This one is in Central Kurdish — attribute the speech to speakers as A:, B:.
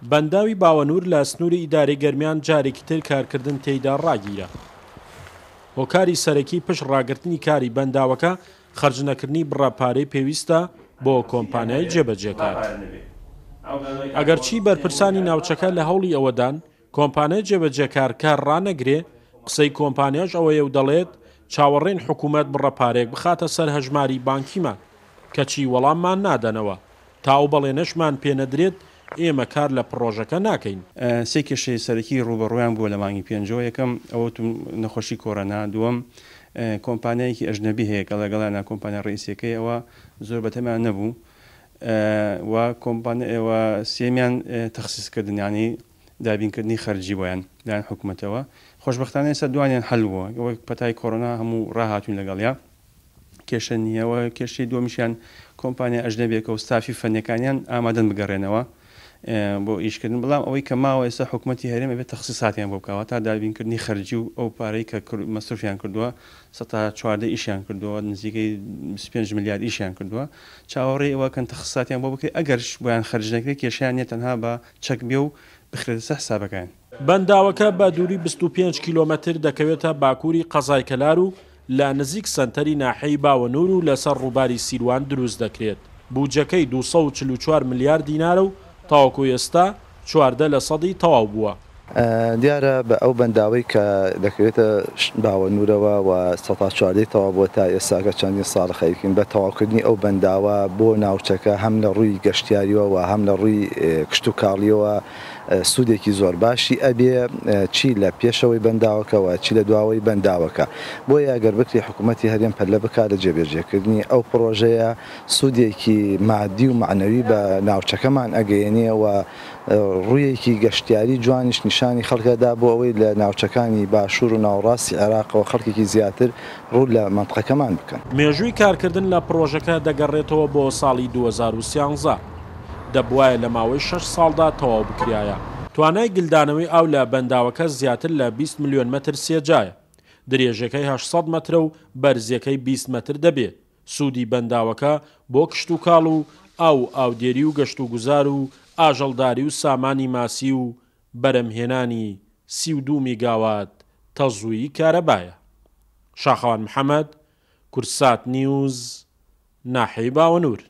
A: بەنداوی باوەنوور لە سنووری ئیدارەی گەرمیان جارێکی تر کارکردن تێیدا ڕاگیرا. هۆکاری سەرەکی پشت ڕاگرتنی کاری بەنداوەکە خەرجنەکردنی بڕە پارەی پێویستە بۆ کۆمپانیای جێبەجێکار. ئەگەرچی بەرپرسانی ناوچەکە لە هەوڵی ئەوەدان کۆمپانیای جێبەجێکار کار ڕانەگرێ، قسەی کۆمپانیاش ئەوەیە و دەڵێت، چاوەڕێین حکومەت بڕە پارەیەک بخاتە سەر هەژماری بانکیمان، کەچی وەڵاممان نادەنەوە، تا ئەو بەڵێنەشمان پێنەدرێت ئێمە کار لە پڕۆژەکە ناکەین.
B: سێ کێشەی سەرەکی ڕووبەڕوویان بووە لە مانگی پێنجەوە، یەکەم ئەوە نەخۆشی کۆرۆنا، دووەم کۆمپانیایەکی ئەژنەبی هەیە کە لەگەڵیانە کۆمپانیا ڕئیسیەکەی ئەوە زۆر بەتەمان نەبوو و کۆمپانیا و سێمیان تەخسیس کردن یانی دابینکردنی خەرجی بۆیان لایەن حکومەتەوە خۆشبەختانە ئێستا دوانیان حەل بووە وەک پەتای کۆرۆنا هەموو ڕاهاتوین لەگەڵیا کێشە نییە و کێشەی دووەمیشیان کۆمپانیا ئەژنەبیەکە و ستافی فەنیەکانیان ئامادەن بگەڕێنەوە بۆ ئیشکردن بەڵام ئەوەی کە ماوە ئێستا حکومەتی هەرێم ئەبێت تەخسیساتیان بۆ بکا واتا دابینکردنی خەرجی و ئەو پارەی کە مەسروفیان کردووە 14% ئیشیان کردووە نزیکەی 25 ملیار ئیشیان کردووە چاوەڕێی ئەوە کەن تەخسیساتیان بۆ بکرێت ئەگەرش بۆیان خەرج نەکرێت کێشەیان نییە تەنها بە چەک بێ و بخرێتە سەر حسابەکەیان.
A: بەنداوەکە بە دووری 25 کیلۆمەتر دەکەوێتە باکووری قەزای کەلار و لە نزیک سەنتەری ناحیەی باوەنوور و لەسەر ڕووباری سیروان دروست دەکرێت، بوجەکەی 244 ملیار دینارە و تاوەکو ئێستا 14 لەسەدی تەواو بووە.
C: دیارە بە ئەو بەنداوەی کە دەکەوێتە باوەنوورەوە و 14%ی تەواو بووە تا ئێستاکە چەندین ساڵە خەریکین بە تەواوکردنی ئەو بەنداوە بۆ ناوچەکە هەم لە ڕووی گەشتیاریەوە و هەم لە ڕووی کشتوکاڵیەوە سوودێکی زۆر باشی ئەبێ چی لە پێشەوەی بەنداوەکە و چی لە دواوەی بەنداوەکە. بۆیە ئەگەر بکرێ حکوومەتی هەرێم پەلە بکات لە جێبەجێکردنی ئەو پڕۆژەیە سوودێکی مادی و مەعنەوی بە ناوچەکەمان ئەگەیەنێ و ڕوویەکی گەشتیاری جوانیش نیشانی خەڵک ئەدا بۆ ئەوەی لە ناوچەکانی باشوور و ناوەڕاستی عێراقەوە خەڵکێکی زیاتر ڕوو لە مەنتقەکەمان بکەن.
A: مێژووی کارکردن لە پڕۆژەکە دەگەڕێتەوە بۆ ساڵی 2013. دەبوایە لە ماوەی شەش ساڵدا تەواو بکرایە. توانای گلدانەوەی ئاو لە بەنداوەکە زیاتر لە 20 ملیۆن مەتر سێجایە. درێژەکەی 800 مەترە و بەرزیەکەی 20 مەتر دەبێ. سوودی بەنداوەکە بۆ کشتوکاڵ و ئاو و ئاودێری و گەشتوگوزار و ئاژەڵداری و سامانی ماسی و بەرەمهێنانی 32 میگاوات تەزووی کارەبایە. شاخەوان محەمەد، کوردسات نیوز، ناحیەی باوەنوور.